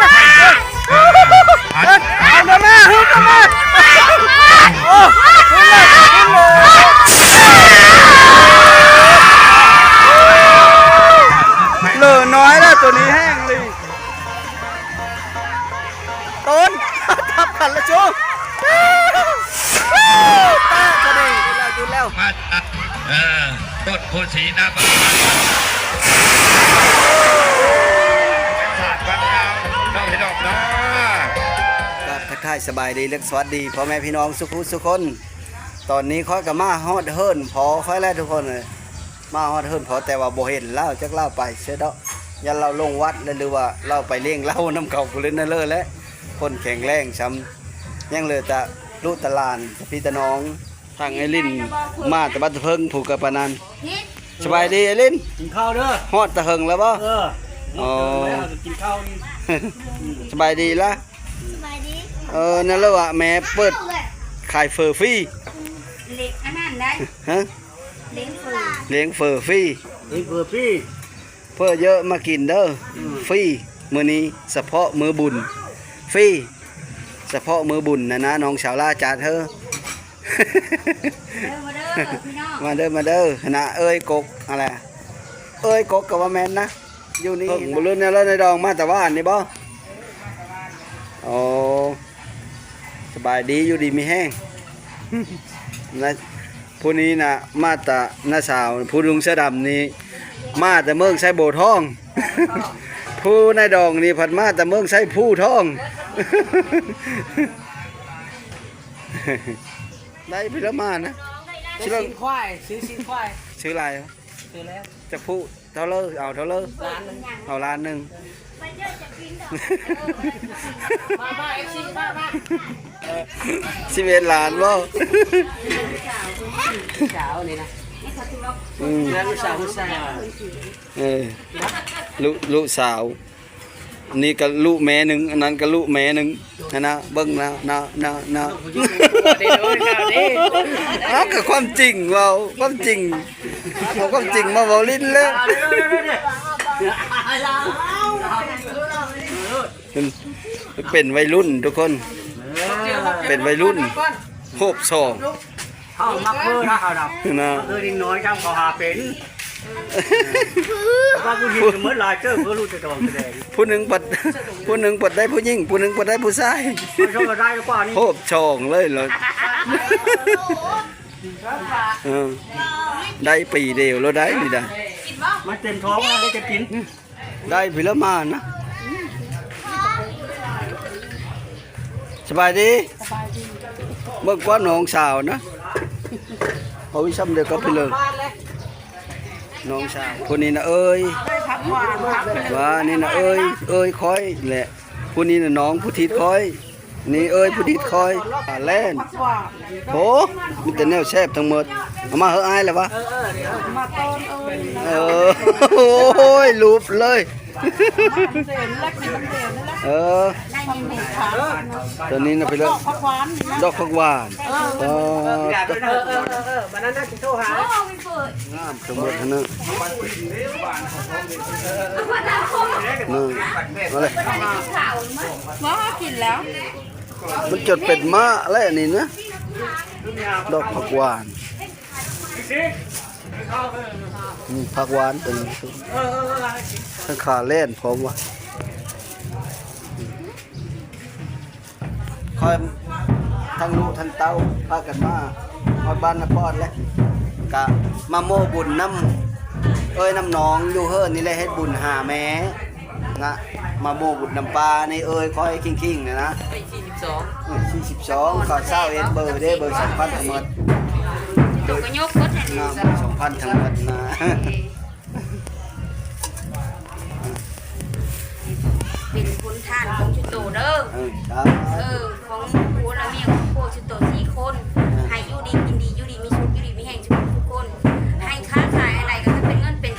ເອົານຳມາ ຮຶບນຳມາ ໂອ້ ຂຶ້ນເລີຍ ຂຶ້ນເລີຍ ເຫຼືອນ້ອຍແລ້ວ ໂຕນີ້ແຮງອີ່ຫຼີ ໂຕນ ທັບກັນລະຈູ ແຕະພໍດີ ຢຸດແລ້ວ ຢຸດແລ້ວ ມາ ເອີ ຕົ້ນໂພສີນາບາ ສາດບາງງາມເນາະ ພີ່ນ້ອງເນາະ ກາບທັກທາຍສະບາຍດີ ແລະ ສະຫວັດດີພໍ່ແມ່ພີ່ນ້ອງສຸຂູສຸຄົນ. ຕອນນີ້ຂ້ອຍກໍມາຮອດເຮືອນພໍ່ຂ້ອຍແລ້ວທຸກຄົນເອີຍ ມາຮອດເຮືອນພໍ່ ແຕ່ວ່າບໍ່ເຫັນລາວ ຈັກລາວໄປໃສເນາະ ຢ້ານລາວລົງວັດແລ້ວ ຫຼືວ່າລາວໄປລ້ຽງເຫຼົ້ານຳເຂົາພຸ້ນແຫຼະ ນັ້ນເລີຍແຫຼະ ຄົນແຂງແຮງຊ່ຳ ຍັງເຫຼືອແຕ່ລູກແຕ່ຫຼານ ແຕ່ພີ່ແຕ່ນ້ອງ ທາງໄອ້ລິນມາແຕ່ບັດຕະເພິງ ຜູ້ກັບປານນັ້ນ ສະບາຍດີໄອ້ລິນ ກິນເຂົ້າເດີ ຮອດຕະເຫິງແລ້ວບໍ່? ເອີ ຮອດຕະເຫິງແລ້ວ ກິນເຂົ້າ ສະບາຍດີລະ ສະບາຍດີ ເອີ ນັ້ນລະວ່າແມ່ເປີດຂາຍເຝີຟຣີ ເລັກອັນນັ້ນໄດ໋ ຮະ ເລ້ງເຝີ ລ້ຽງເຝີຟຣີ ເລ້ງເຝີຟຣີ ເຝີເຢີມາກິນເດີ ອືມ ຟຣີ ມື້ນີ້ສະເພາະມື້ບຸນ ຟຣີ ສະເພາະມື້ບຸນນະນະ ນ້ອງສາວລາຈາດເຮີ ເດີ ມາເດີ ມາເດີ ພີ່ນ້ອງ ມາເດີ ມາເດີ ຫັ້ນນະ ເອີຍກົກ ຫັ້ນແຫຼະ ເອີຍກົກກໍວ່າແມ່ນນະ ຢູ່ນີ້ ເພິ່ງບໍ່ລຸ້ນແນວເລີຍ ນາຍດອງມາແຕ່ວານນີ້ບໍ່? ໂອ້ ສະບາຍດີ ຢູ່ດີມີແຮງ ນະ ຜູ້ນີ້ນະ ມາແຕ່ ນ້າສາວ ຜູ້ນຸ່ງເສື້ອດຳນີ້ ມາແຕ່ເມືອງໄຊໂບທອງ ຜູ້ນາຍດອງນີ້ພັດມາແຕ່ເມືອງໄຊພູທອງ ໄດ້ພິລະມານນະ ຊື້ຊີ້ນຄວາຍ ຊື້ຊີ້ນຄວາຍ ຊື້ຫຼາຍ ຊື້ແລ້ວ ຈັກຜູ້ ເທົ່າເລີ ເອົາເທົ່າເລີ ລ້ານໜຶ່ງ ເອົາລ້ານໜຶ່ງ ມາ ມາ ເອັຟຊີ ມາ ມາ ສິບເອັດລ້ານບໍ່? ສາວນີ້ນະ ອືມ ແມ່ນລູກສາວ ລູກສາວ ເອີ ລູກ ລູກສາວ ອັນນີ້ກໍລູກແມ່ໜຶ່ງ ອັນນັ້ນກໍລູກແມ່ໜຶ່ງ ຫັ້ນນະ ເບິ່ງນະ ນະ ນະ ນະ ເອົາ ກໍຄວາມຈິງເວົ້າ ຄວາມຈິງ ເອົາຄວາມຈິງມາເວົ້າຫຼິ້ນແລ້ວ ເປັນໄວລຸ້ນທຸກຄົນ ເປັນໄວລຸ້ນ ໂຮບສອງ ເຮົາມັກເບີນະ ເຮົານະ ນະ ເອີ ເດັກນ້ອຍຈຳເຂົາຫາເປັນ ວ່າຜູ້ຍິງກໍໝົດຫຼາຍເຕີບ ເພິ່ນຮູ້ແຕ່ດອງແສດງ ຜູ້ໜຶ່ງພັດ ຜູ້ໜຶ່ງພັດໄດ້ຜູ້ຍິງ ຜູ້ໜຶ່ງພັດໄດ້ຜູ້ຊາຍ ເພິ່ນກໍໄດ້ກວ່ານີ້ ໂຮບສອງເລີຍລະ ເອີ ໄດ້ປີດຽວລະໄດ້ນີ້ດາ ມັນເຕັມທ້ອງແລ້ວໄດ້ຈະກິນ. ໄດ້ພິລະມານນະ ສະບາຍດີ ສະບາຍດີ ເບິ່ງກວ່ານ້ອງສາວນະ ເອົາອີ່ຊ່ຳດຽວກັບພີເລີ ນ້ອງສາວ ຜູ້ນີ້ນະເອີຍ ວ່ານີ້ນະເອີຍ ເອີຍຂ້ອຍແຫຼະ ຜູ້ນີ້ນະນ້ອງຜູ້ທິດຂ້ອຍ ນີ້ເອີຍຜູ້ທິດຂ້ອຍ ອາ ແລ່ນ ໂອ້ ມີແຕ່ແນວແຊບທັງໝົດ ເອົາມາເຮີອ້າຍລະວະ ເອີ ໂອ້ຍ ລູບເລີຍ ເອີ ໂຕນີ້ນະພີ່ເລີ ດອກຜັກຫວານ ເອີ ງາມທັງໝົດຫັ້ນນະ ເອີ ເອົາເລີຍ ບໍ່ ເຮົາກິນແລ້ວ ມັນຈົນເປັນມ້າແລ້ວນີ້ນະ ດອກຜັກຫວານ ອືມ ຜັກຫວານຕົວນີ້ ທັງຂາແລ່ນພ້ອມວ່າ ຂ້ອຍທັງລູກທັງເຕົ້າພາກັນມາຮອດບ້ານນະຄອນແລ້ວ ກະມາໂມ້ບຸນນຳເອື້ອຍນຳນ້ອງຢູ່ເຮີນນີ້ແຫຼະ ເຮັດບຸນຫາແມ່ ນະ ມາໂມ້ບຸນນຳປ້ານີ້ ເອີຍຂ້ອຍຄິງໆ ນີ້ນະ ໄປສີ່ສິບສອງ ເອີ ສີ່ສິບສອງ ຂ້າວຊາວເອັດ ເບີເດ້ ເບີສອງພັນທັງໝົດ ເຈົ້າກໍຍົກເບິດຫັ້ນນະ ເບີສອງພັນທັງໝົດນະ ເອີ ເປັນຄົນທານຂອງຊຸໂຕເດີ ເອີ ຂອງຜົວລະເມຍຂອງພວກຊຸໂຕສີ່ຄົນ ໃຫ້ຢູ່ດີກິນດີ ຢູ່ດີມີສຸກ ຢູ່ດີມີແຮງ ທຸກຄົນ ໃຫ້ຄ້າຂາຍອັນໃດກໍໃຫ້ເປັນເງິນເປັນ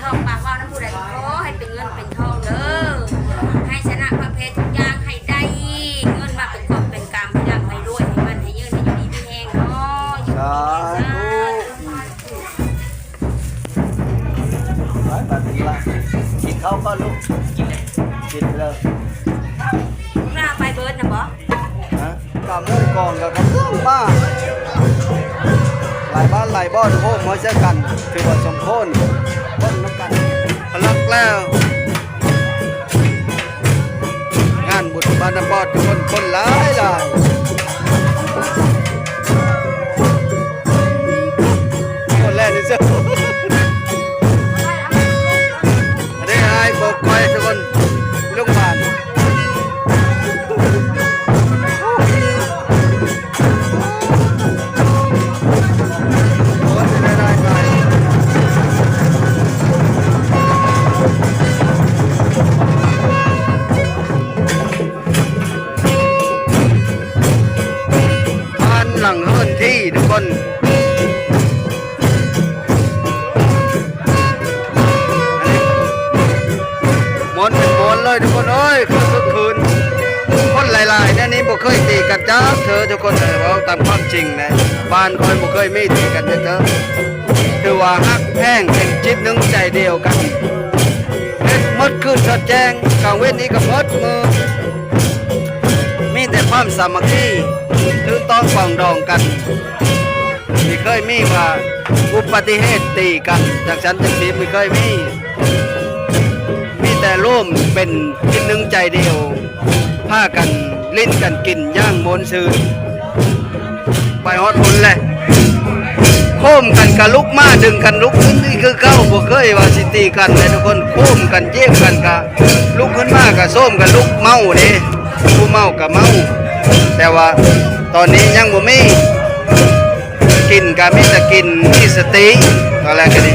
ໝູ່ກອງກໍກຳລັງມາ ຫຼາຍບ້ານຫຼາຍບ່ອນໂຮມເຮົາໃສ່ກັນ ຖືວ່າສົມໂພນຄົນນຳກັນ ທະລັກແລ້ວ ງານບຸນບ້ານນ້ຳບອດ ຄົນ ຄົນຫຼາຍໆ ຄົນແລ່ນຊື່ໆ ອັນນີ້ອ້າຍໂບກກ້ອຍທຸກຄົນ ໂຮງບານ ຜ່ານຫຼັງເຮືອນທີ່ທຸກຄົນ ມ່ວນເປັນມ່ວນເລີຍທຸກຄົນເອີຍ ຄືຄຶກຄື້ນ ຄົນຫຼາຍໆ ແນວນີ້ບໍ່ເຄີຍຕີກັນຈັກເທື່ອທຸກຄົນເອີຍ ເວົ້າຕາມຄວາມຈິງນະ ບ້ານຂ້ອຍບໍ່ເຄີຍມີຕີກັນຈັກເທື່ອ ຖືວ່າຮັກແພງເປັນຈິດໜຶ່ງໃຈດຽວກັນ ເຮັດໝົດຄືນຊອດແຈ້ງ ກາງເວັນນີ້ກໍໝົດມື້ ມີແຕ່ຄວາມສາມັກຄີ ຖືຕ້ອງປອງດອງກັນ ບໍ່ເຄີຍມີວ່າອຸປະຕິເຫດຕີກັນ ຈັ່ງຊັ້ນຈັ່ງຊີ້ ບໍ່ເຄີຍມີ ມີແຕ່ລວມເປັນຈິດໜຶ່ງໃຈດຽວ ພາກັນຫຼິ້ນກັນກິນຢ່າງມ່ວນຊື່ນ ໄປຮອດພຸ້ນແຫຼະ ໂຄ້ມກັນກະລຸກມາ ດຶງກັນລຸກຂຶ້ນອີກຄືເກົ່າ ບໍ່ເຄີຍວ່າຊິຕີກັນເດ້ທຸກຄົນ ໂຄ້ມກັນ ຢຽບກັນກະລຸກຂຶ້ນມາ ກະໂຊມກັນລຸກ ເມົາເດ້ ຜູ້ເມົາກະເມົາ ແຕ່ວ່າຕອນນີ້ຍັງບໍ່ມີ ກິນກະມີແຕ່ກິນ ມີສະຕິ ຕອນແລກກະດີ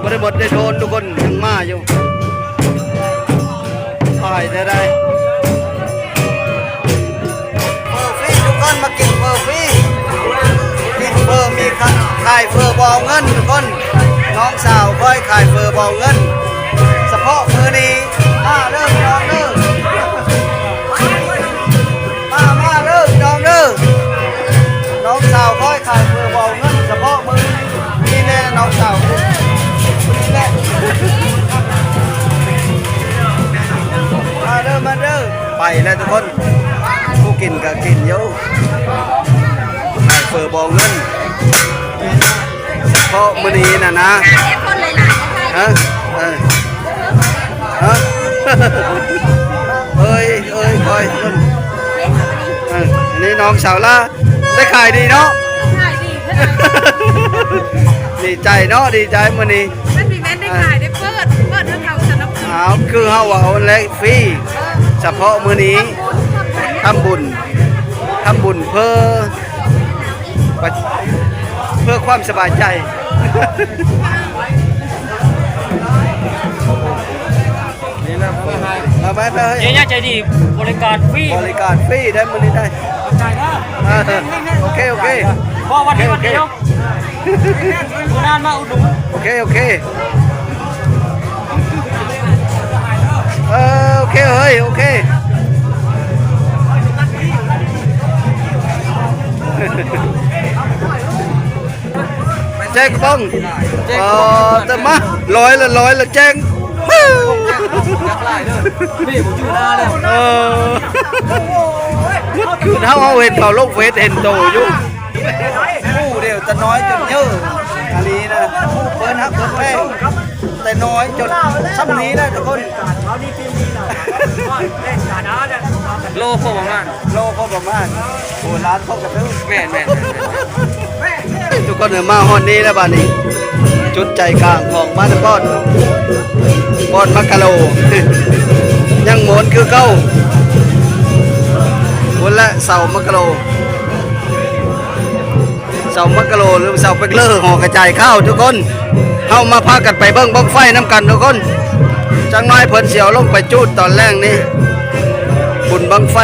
ບໍ່ໄດ້ໝົດໄດ້ໂທນທຸກຄົນ ຍັງມາຢູ່ ຕາຍແທ້ໃດ ເຟີຟຣີທຸກຄົນ ມາກິນເຟີຟຣີ ກິນເຟີມີຂາຍ ຂາຍເຟີບໍ່ເອົາເງິນທຸກຄົນ ນ້ອງສາວຂ້ອຍຂາຍເຟີບໍ່ເອົາເງິນ ສະເພາະມື້ນີ້ ມາເດີພີ່ນ້ອງເດີ ມາ ມາເດີພີ່ນ້ອງເດີ ນ້ອງສາວຂ້ອຍຂາຍເຟີບໍ່ເອົາເງິນ ສະເພາະມື້ນີ້ແຫຼະ ນ້ອງສາວ ນີ້ແຫຼະ ມາເດີ ມາເດີ ໄປແລ້ວທຸກຄົນ ຜູ້ກິນກໍກິນຢູ່ ຂາຍເຟີບໍ່ເງິນ ສະເພາະມື້ນີ້ນະນະ ຮະ ເອີ ຮະ ເອີຍ ເອີຍ ຄອຍ ເອີ ອັນນີ້ນ້ອງສາວລາ ໄດ້ຂາຍດີເນາະ ຂາຍດີ ດີໃຈເນາະ ດີໃຈມື້ນີ້ ມັນມີແມ່ນໄດ້ຂາຍ ໄດ້ເປີດ ເປີດໃຫ້ເຂົາສະໜັບສະໜູນ ອ້າວ ຄືເຮົາເວົ້າແຫຼະ ຟຣີ ສະເພາະມື້ນີ້ ທຳບຸນ ທຳບຸນເພື່ອ ເພື່ອຄວາມສະບາຍໃຈ ນີ້ແຫຼະ ເອີ ເຈົ້າໃຈດີ ບໍລິການຟຣີ ບໍລິການຟຣີໄດ້ມື້ນີ້ໄດ້ ຂອບໃຈເດີ ເອີ ໂອເຄ ໂອເຄ ບໍ່ວັນນີ້ວັນດຽວ ມື້ໜ້າມາອຸດໜູນ ໂອເຄ ໂອເຄ ເອີ ໂອເຄເຮີ້ຍ ໂອເຄ ແຈ້ງກະປ໋ອງ ເອີ ແຕ່ມາ ລອຍລະ ລອຍລະແຈ້ງ ເອີ ຄືເຮົາ ເຮົາເຫັນເຂົາລົງເຟສ ເຫັນໂຕຢູ່ ໝູ່ດຽວຕານ້ອຍຈົນເຍີ ອັນນີ້ນະ ເພິ່ນຮັກເພິ່ນແພງ ແຕ່ນ້ອຍຈົນຊ່ຳນີ້ນະທຸກຄົນ ໂລພໍປະມານ ໂລພໍປະມານ ໂອ້ ລ້ານພໍກະຖືກ ແມ່ນໆໆໆ ທຸກຄົນເອີຍ ມາຮອດນີ້ແລ້ວບາດນີ້ ຈຸດໃຈກາງຂອງບ້ານນຳບອດ ບ່ອນມັກກະໂລ ຍັງມ່ວນຄືເກົ່າ ພຸ້ນແຫຼະ ເສົາມັກກະໂລ ເສົາມັກກະໂລ ຫຼື ເສົາເປັກເລີ ຫໍກະຈາຍຂ່າວທຸກຄົນ ເຮົາມາພາກັນໄປເບິ່ງບັ້ງໄຟນຳກັນທຸກຄົນ ຈັກໜ້ອຍເພິ່ນຊິເອົາລົງໄປຈູດຕອນແລງນີ້ ບຸນບັ້ງໄຟ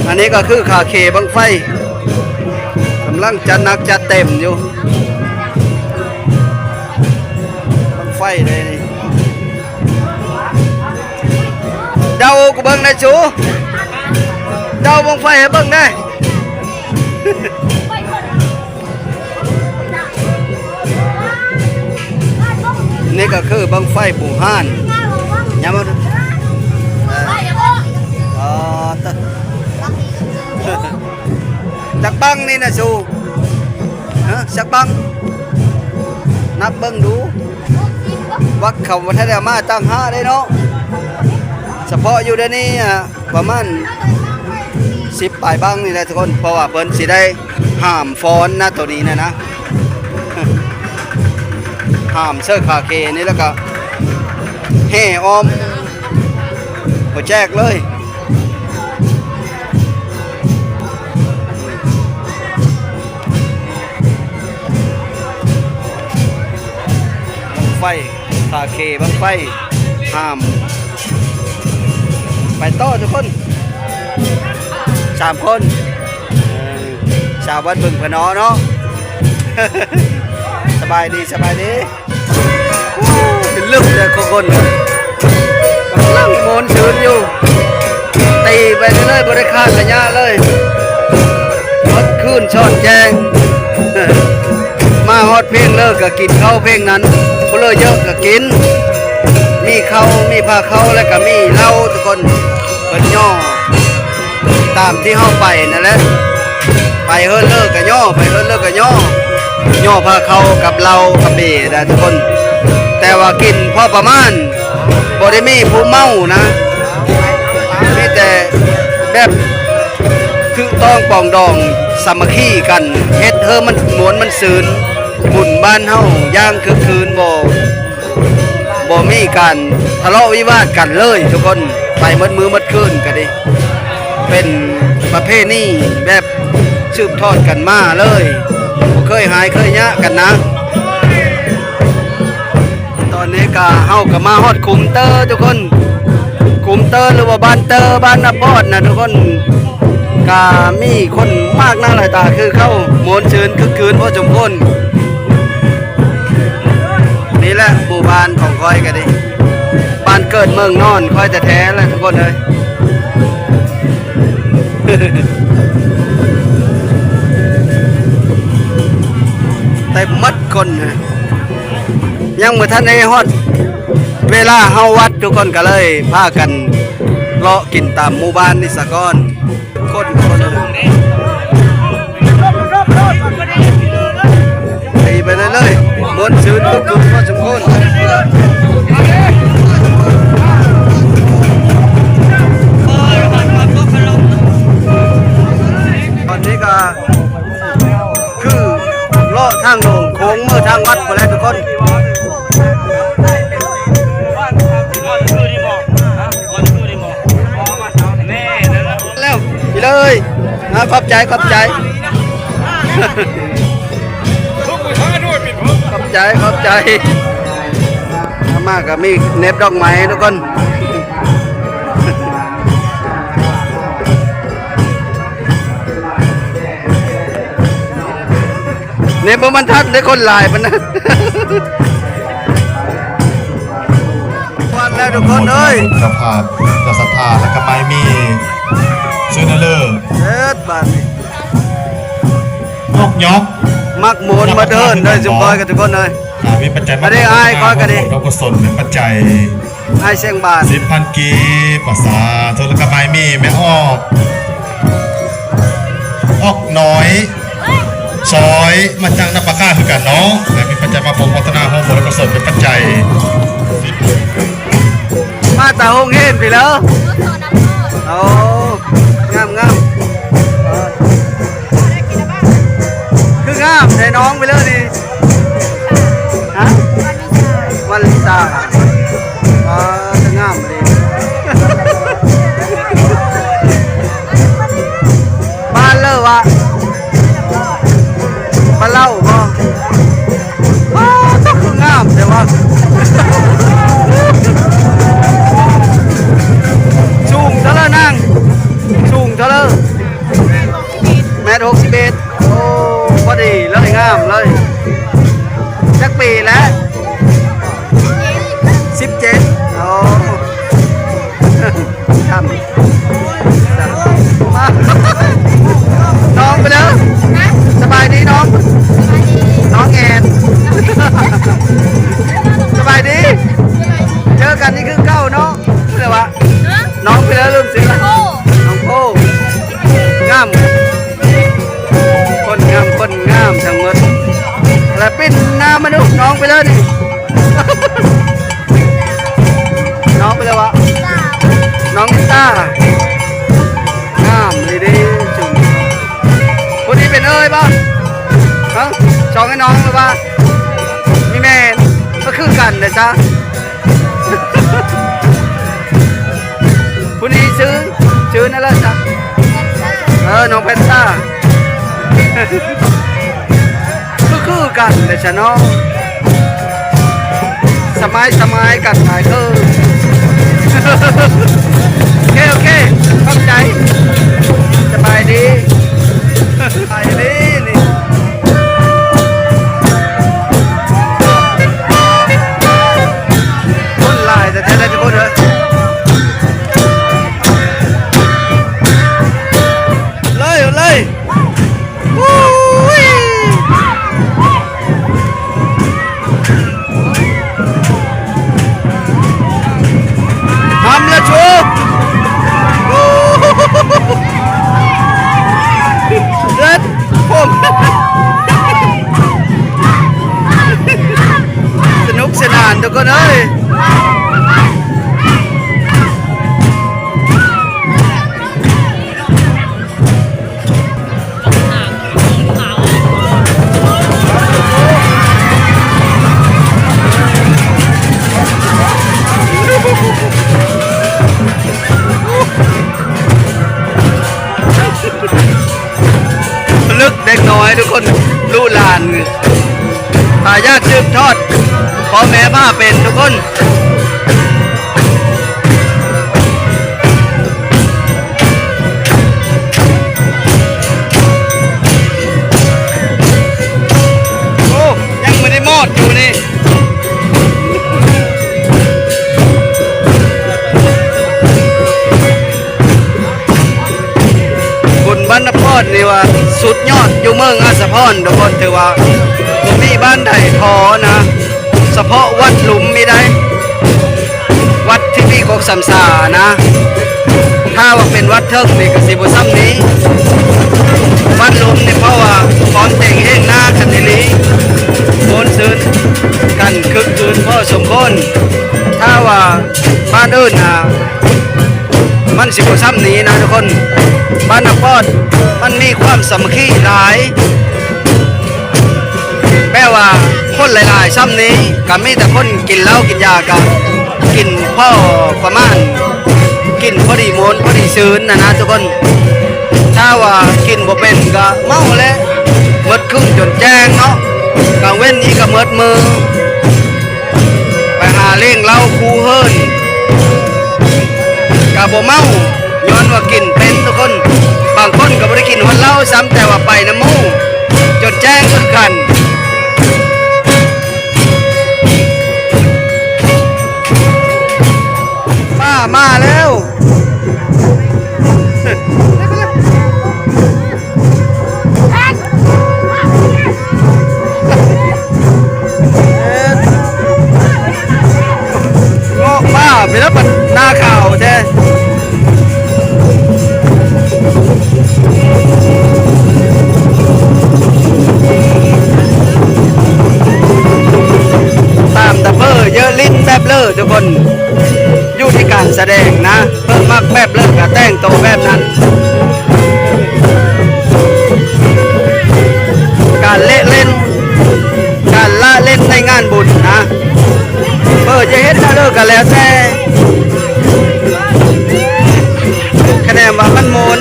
ອັນນີ້ກໍຄືຂາເຂບັ້ງໄຟ ກຳລັງຈັດໜັກຈັດເຕັມຢູ່ ບັ້ງໄຟເດ້ນີ້ ເດົາກູເບິ່ງແດ່ສູ ເດົາບັ້ງໄຟໃຫ້ເບິ່ງແດ່. ກໍຄືບັ້ງໄຟບູຮານ ຍາມມັນ ເອີ ອໍ ຕະ ຈັກບັ້ງນີ້ນະສູ? ຮະ ຈັກບັ້ງ? ນັບເບິ່ງດູ. ວັດເຂົາບໍ່ທັນໄດ້ເອົາມາຕັ້ງຫ້າເດ້ເນາະ. ສະເພາະຢູ່ດຽວນີ້ ອາ ປະມານສິບປາຍບັ້ງນີ້ແຫຼະທຸກຄົນ ເພາະວ່າເພິ່ນຊິໄດ້ຫາມຟ້ອນນະ ໂຕນີ້ນະນະ ຫາມເສີກຄາເຄນີ້ ແລ້ວກໍແຫ່ອ້ອມຫົວແຈກເລີຍ. ບັ້ງໄຟ ຄາເຄ ບັ້ງໄຟ ຫາມ ໄປຕໍ່ທຸກຄົນ ສາມຄົນ ເອີ ຊາວວັດບຶງພະນໍເນາະ. ສະບາຍດີ ສະບາຍດີ. ໂອ້ ເປັນລຶກແຕ່ຂອງຄົນ ກຳລັງມ່ວນຊື່ນຢູ່ ຕີໄປເລື້ອຍໆ ບໍ່ໄດ້ຂາດໄລຍະເລີຍ ໝົດຄືນຊອດແຈ້ງ. ມາຮອດເພງເລີກກໍກິນເຂົ້າເພງນັ້ນ ຜູ້ເລີເຍອະກໍກິນ ມີເຂົ້າ ມີພາເຂົ້າ ແລ້ວກໍມີເຫຼົ້າທຸກຄົນ ເພິ່ນຍໍ່ຕາມທີ່ເຮົາໄປນັ້ນແຫຼະ ໄປເຮືອນເລີກກໍຍໍ່ ໄປເຮືອນເລີກກໍຍໍ່ ຍໍ່ພາເຂົ້າກັບເຫຼົ້າກັບເບນະທຸກຄົນ. ແຕ່ວ່າກິນພໍປະມານ ບໍ່ໄດ້ມີຜູ້ເມົານະ ມີແຕ່ແບບຖືກຕ້ອງປອງດອງສາມັກຄີກັນ ເຮັດເຮີມັນມ່ວນມັນຊື່ນ ບຸນບ້ານເຮົາຢ່າງຄຶກຄື້ນ ບໍ່ ບໍ່ມີການທະເລາະວິວາດກັນເລີຍທຸກຄົນ ໄປໝົດມື້ໝົດຄືນກໍດີ ເປັນປະເພນີແບບສືບທອດກັນມາເລີຍ ບໍ່ເຄີຍຮ້າຍເຄີຍຍະກັນນະ. ຕອນນີ້ກະ ເຮົາກະມາຮອດຂຸມເຕີທຸກຄົນ ຂຸມເຕີ ຫຼືວ່າບ້ານເຕີ ບ້ານນາບອດນະທຸກຄົນ ກະມີຄົນມາກໜ້າຫຼາຍຕາຄືເກົ່າ ມ່ວນຊື່ນຄຶກຄື້ນພໍສົມຄວນ. ນີ້ແຫຼະໝູ່ບ້ານຂອງຂ້ອຍກະດີ ບ້ານເກີດເມືອງນອນຂ້ອຍແທ້ໆແຫຼະທຸກຄົນເອີຍ. ເຕັມໝົດຄົນ ຍັງບໍ່ທັນໄດ້ຮອດເວລາເຮົາວັດ ທຸກຄົນກໍເລີຍພາກັນເລາະກິນຕາມໝູ່ບ້ານນີ້ສາກ່ອນ. ຄົນ ຄົນ ຕີໄປເລື້ອຍໆ ມ່ວນຊື່ນຄຶກຄື້ນພໍສົມຄວນ. ຕອນນີ້ກໍຄືເລາະທາງໂດງໂຄ້ງເມືອທາງວັດພຸ້ນແຫຼະທຸກຄົນ. ແລ້ວ ໄປເລີຍ ອາ ຂອບໃຈ ຂອບໃຈ ຂອບໃຈ ຂອບໃຈ. ມາກໍມີເໜັບດອກໄມ້ທຸກຄົນ ເໜັບບໍ່ມັນທັນໄດ້ ຄົນຫຼາຍປານນັ້ນ. ວັດແລ້ວທຸກຄົນເອີຍ ເຈົ້າພາບ ເຈົ້າສັດທາ ແລ້ວກໍໄມ້ມີ ຊື່ນະເລີດ ເອີ ບາດນີ້ ນົກຫຍອກ ມັກມ່ວນມາເດີນເດີ ຊຸມຄອຍກັນທຸກຄົນເອີຍ. ອ່າ ມີປັດໄຈມາ ອັນນີ້ອ້າຍຂ້ອຍກໍດີ ເປັນປັດໄຈ ອ້າຍແສງບານ ສິບພັນກີບ ພາສາໂທລະກະໄມມີ ແມ່ອອກ ອອກນ້ອຍ ຊອຍ ມາຈາກນຳປາກາຄືກັນເນາະ ແລະ ມີປັດໄຈມາໂປຣໂມດທະນາ ຮ່ວມບຸນກຸສົນເປັນປັດໄຈ. ມາແຕ່ໂຮງຮຽນພີ້ເລີ. ໂອ້ ງາມໆ ຄືງາມແທ້ນ້ອງ ໄປເລີນີ້. ຮະ ວັນລິຕາ ອໍ ງາມອີ່ຫຼີ. ບ້ານເລີວະ ບ້ານເລົ່າບໍ? ວ້າວ ຄືງາມແທ້ວະ. ສູງເທົ່າໃດນາງ? ສູງເທົ່າໃດ? ແມັດຫົກສິບເອັດ. ໂອ້ ພໍດີເລີຍ ງາມເລີຍ. ຈັກປີແລ້ວ? ສິບເຈັດ. ໂອ້ ທຳ ນ້ອງ ບໍ່? ຮະ? ສອງໄອ້ນ້ອງຫຼືວ່າ? ມີແມ່ນ ກໍຄືກັນເດ້ຊະ. ຜູ້ນີ້ຊື່ ຊື່ນັ້ນລະຊະ. ເອີ ນ້ອງແພນຕ້າ ຄື ຄືກັນເດ້ຊະເນາະ. ສະມາຍ ສະມາຍກັນຫຼາຍເກີນ. ໂອເຄ ໂອເຄ ຂອບໃຈ. ສະບາຍດີ ສະບາຍດີນີ້. ຄົນຫຼາຍແທ້ໆ ທຸກຄົນເອີຍ. ເລີຍ ເລີຍ. ອູ້ຍ ທຳລະໂຊ ເລືອດຜົມ ສະໜຸກສະໜານທຸກຄົນເອີຍ. ລຶກເດັກນ້ອຍທຸກຄົນ ລູກຫຼານ ຖ້າຢາກສືບທອດ ພໍ່ແມ່ພາເປັນທຸກຄົນ. ໂອ້ ຍັງບໍ່ໄດ້ໝົດຢູ່ນີ້. ບຸນບ້ານນາປອດນີ້ວ່າສຸດຍອດຢູ່ເມືອງອາດສະພອນທຸກຄົນ ຖືວ່າບໍ່ມີບ້ານໃດທໍ່ນະ. ສະເພາະວັດຫຼຸມນີ້ໄດ໋ ວັດທີ່ມີກົກສາມສານະ. ຖ້າວ່າເປັນວັດເທິງນີ້ກໍຊິບໍ່ຊ່ຳນີ້ ວັດຫຼຸມນີ້ ເພາະວ່າຄວາມເຕັງເຮງໜ້າກັນອີ່ຫຼີ ມ່ວນຊື່ນກັນ ຄຶກຄື້ນພໍສົມຄວນ. ຖ້າວ່າບ້ານອື່ນນະ ມັນຊິບໍ່ຊ່ຳນີ້ນະທຸກຄົນ. ບ້ານນາປອດມັນມີຄວາມສາມັກຄີຫຼາຍ ແບບວ່າຄົນຫຼາຍໆຊ່ຳນີ້ ກໍມີແຕ່ຄົນກິນເຫຼົ້າກິນຢາ ກໍກິນພໍປະມານ ກິນພໍດີມ່ວນພໍດີຊື່ນຫັ້ນນະທຸກຄົນ. ຖ້າວ່າກິນບໍ່ເປັນກໍເມົາແຫຼະ ໝົດຄຶ້ງຈົນແຈ້ງເນາະ ກາງເວັນນີ້ກໍໝົດມື້. ໄປຫາເລ້ງເຫຼົ້າຄູ່ເຮີນ ກະບໍ່ເມົາ ຍ້ອນວ່າກິນເປັນທຸກຄົນ. ບາງຄົນກໍບໍ່ໄດ້ກິນຮອດເຫຼົ້າຊ້ຳ ແຕ່ວ່າໄປນຳໝູ່ຈົນແຈ້ງຄືກັນ. ປ້າມາແລ້ວ. ເງາະປ່າໄປແລ້ວ ບັດໜ້າຂາວແທ້. ຕາມຕະເບີເຢີະ ຫຼິ້ນແບບເລີທຸກຄົນ. ຢູ່ທີ່ການສະແດງນະ ເພິ່ນມັກແບບເລີກະແຕ່ງໂຕແບບນັ້ນ. ການເລະເຫຼັ້ນ ການລະເຫຼັ້ນໃນງານບຸນນະ ເພິ່ນຈະເຮັດແນວເລີກະແລ້ວແຕ່ ຄະແນນວ່າມັນມ່ວນ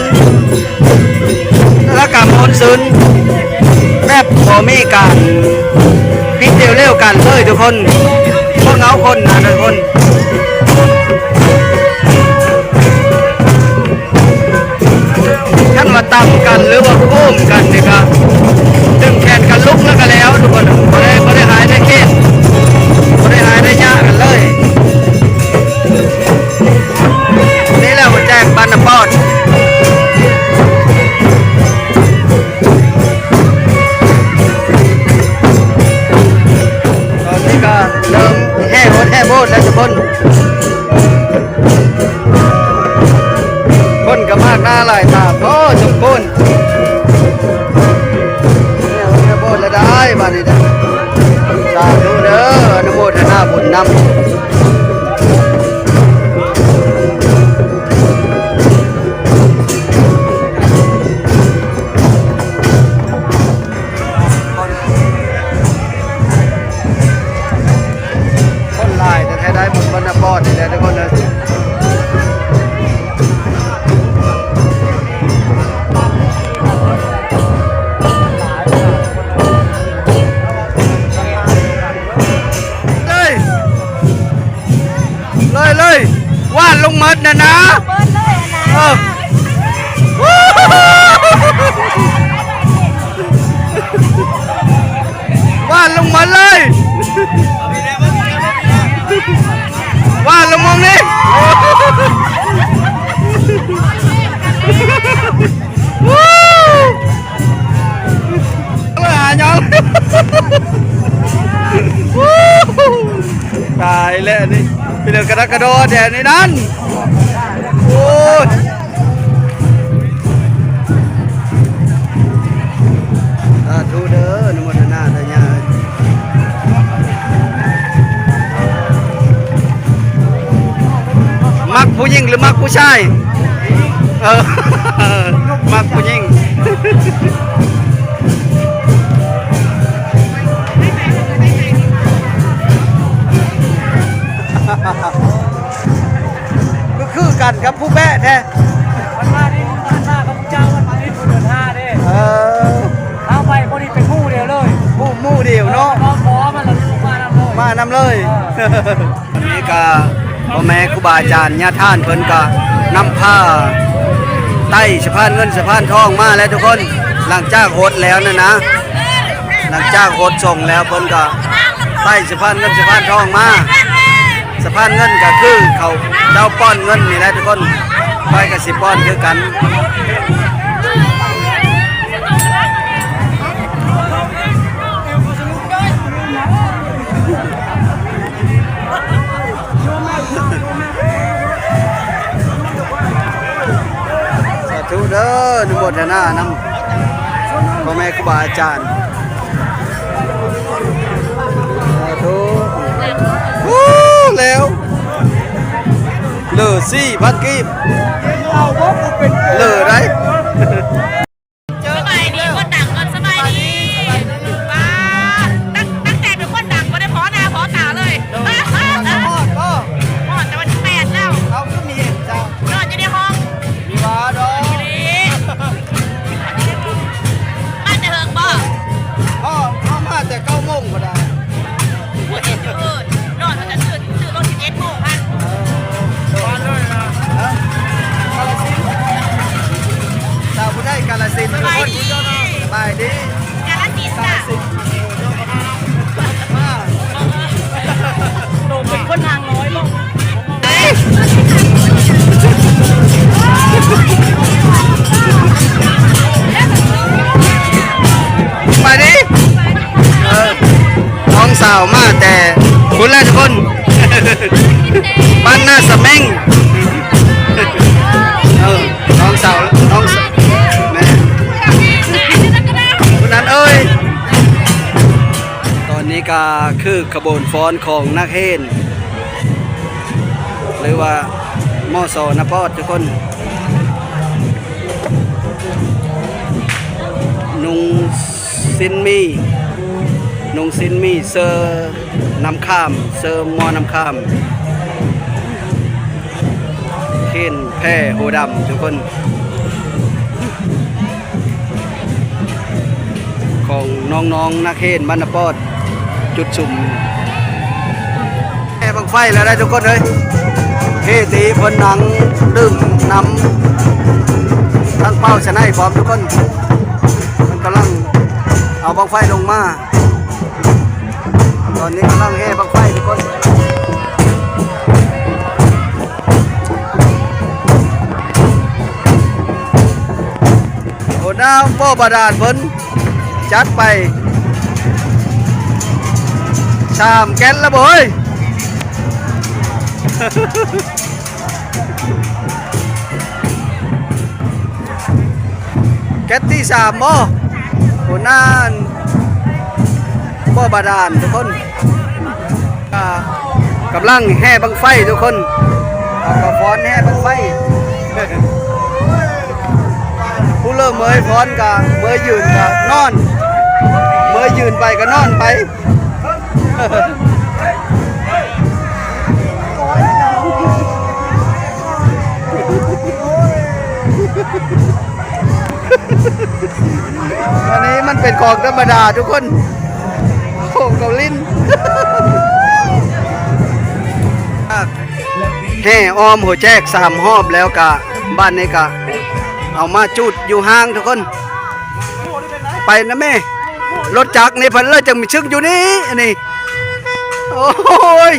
ລະກະມ່ວນຊື່ນ ແບບບໍ່ມີການ ຜິດດຽວເລວກັນເລີຍທຸກຄົນ. ພວກເຮົາຄົນນະທຸກຄົນ ຄັນວ່າຕຳກັນ ຫຼືວ່າໂຄ້ມກັນນີ້ກະດຶງແຂນກັນລຸກແລ້ວກະແລ້ວທຸກຄົນ. ບໍ່ໄດ້ ບໍ່ໄດ້ຫາຍໃນເຂດ ບໍ່ໄດ້ຫາຍໄລຍະກັນເລີຍ. ນີ້ແຫຼະຫົວໃຈບ້ານນາປອດ. ຕອນນີ້ກໍເລີ່ມແຫ່ໂອດແຫ່ໂບດແລ້ວທຸກຄົນ. ຄົນກໍມາກໜ້າຫຼາຍຕາພໍສົມຄວນ. ລະກະດໍແດນນີ້ນັ້ນ ໂອ້ຍ ສາທຸເດີ ອະນຸໂມທະນາເດີຍາເອີຍ. ມັກຜູ້ຍິງຫຼືມັກຜູ້ຊາຍ? ເອີ ມັກຜູ້ຍິງ. ຄື ຄືກັນກັບຜູ້ແປະແທ້. ມັນມາທີ່ ມັນມາກັບເຈົ້າ ມັນມາທີ່ເດືອນຫ້າເດ້. ເອີ ເອົາໄປພໍດີເປັນໝູ່ດຽວເລີຍ ໝູ່ ໝູ່ດຽວເນາະ. ເອີ ມັນມານຳເລີຍ ມານຳເລີຍ. ເອີ ນີ້ກະພໍ່ແມ່ຄູບາອາຈານຍາທ່ານເພິ່ນກະນຳພາໄຕ່ສະພານເງິນສະພານທອງມາແລ້ວທຸກຄົນ. ຫຼັງຈາກຫົດແລ້ວນັ້ນນະ ຫຼັງຈາກຫົດສົງແລ້ວເພິ່ນກະໄຕ່ສະພານເງິນສະພານທອງມາ. ສະພານເງິນກະຄືເຂົາເຈົ້າປ້ອນເງິນນີ້ແຫຼະທຸກຄົນ ຂ້ອຍກະຊິປ້ອນຄືກັນ. ສາທຸເດີ ອະນຸໂມທະນານຳພໍ່ແມ່ຄູບາອາຈານ. ສາທຸ. ໂອ້ ແລ້ວ ເຫຼືອສີ່ພັນກີບ ເຫຼືອໃດ. ສະບາຍດີ ຄົນດັງກ່ອນ ສະບາຍດີ. ປ້າ ຕັ້ງ ຕັ້ງແຕ່ເປັນຄົນດັງບໍ່ໄດ້ພໍໜ້າພໍຕາເລີຍ. ຮອດບໍ່? ຮອດແຕ່ວັນທີແປດແລ້ວ. ເອົາ ຄືມີເຫັນເຈົ້າ ນອນຢູ່ໃນຫ້ອງ. ມີວ່າດອກ ອີ່ຫຼີ ມາແຕ່ເຫິງບໍ່? ເຮົາ ເຮົາມາແຕ່ເກົ້າໂມງພຸ້ນນະ. ບໍ່ເຫັນຢູ່ເອີ ນອນມັນກະຕື່ນ ຕື່ນລົງສິບເອັດໂມງຫັ້ນ. ເອີ ມາເລີຍນະ ຮະ ກາລະສິນ ສາວຜູ້ໄທກາລະສິນ. ສະບາຍດີ ສະບາຍດີ ກາລະສິນ ກາລະສິນ. ໂຕເປັນຄົນທາງນ້ອຍບໍ່? ໄປດິ ເອີ ນ້ອງສາວມາແຕ່ພຸ້ນແຫຼະທຸກຄົນ ບ້ານນາສະເມັງ. ເອີ ນ້ອງສາວ ນ້ອງສາວ ແມ່ນ ຜູ້ນັ້ນເອີຍ. ຕອນນີ້ກະຄືຂະບວນຟ້ອນຂອງນັກຮຽນ ຫຼືວ່າ ມສ ນາປອດ ທຸກຄົນ ນຸ່ງສິ້ນໝີ່ ນຸ່ງສິ້ນໝີ່ ເສື້ອນ້ຳຂາມ ເສື້ອໝໍ້ນ້ຳຂາມ ຂຽນແຜ່ຫົວດຳ ທຸກຄົນ. ຂອງນ້ອງໆ ນັກຮຽນບ້ານນາປອດ ຈຸດສຸມແຫ່ບັ້ງໄຟແລ້ວໄດ໋ທຸກຄົນເອີຍ. ເຮຕີເພິ່ນນັ່ງດື່ມນຳທັງເປົ້າຊະໄນພ້ອມທຸກຄົນ ເພິ່ນກຳລັງເອົາບັ້ງໄຟລົງມາ. ຕອນນີ້ກຳລັງແຫ່ບັ້ງໄຟທຸກຄົນ. ໂອ້ ນ້ຳບໍ່ບາດານເພິ່ນຈັດໄປສາມແກັດແລ້ວບໍ່ເຮີ້ຍ? ແກັດທີສາມບໍ່? ໂອ້ ນ້ຳບໍ່ບາດານທຸກຄົນ. ກະກຳລັງແຫ່ບັ້ງໄຟທຸກຄົນ ເອົາກະຟ້ອນແຫ່ບັ້ງໄຟ. ຜູ້ເລີ່ມເມີຍຟ້ອນກະເມີຍຢືນກະນອນ ເມີຍຢືນໄປກະນອນໄປ. ອັນນີ້ມັນເປັນຂອງທຳມະດາທຸກຄົນ ຂອງເຂົາຫຼິ້ນ. ແຫ່ອ້ອມຫົວແຈກສາມຮອບແລ້ວກະ ບາດນີ້ກະເອົາມາຈູດຢູ່ຫ້າງທຸກຄົນ. ໄປນະແມ່ ລົດຈັກນີ້ເພິ່ນເລີຍຈັ່ງມາຊຶກຢູ່ນີ້ ອັນນີ້ ໂອ້ຍ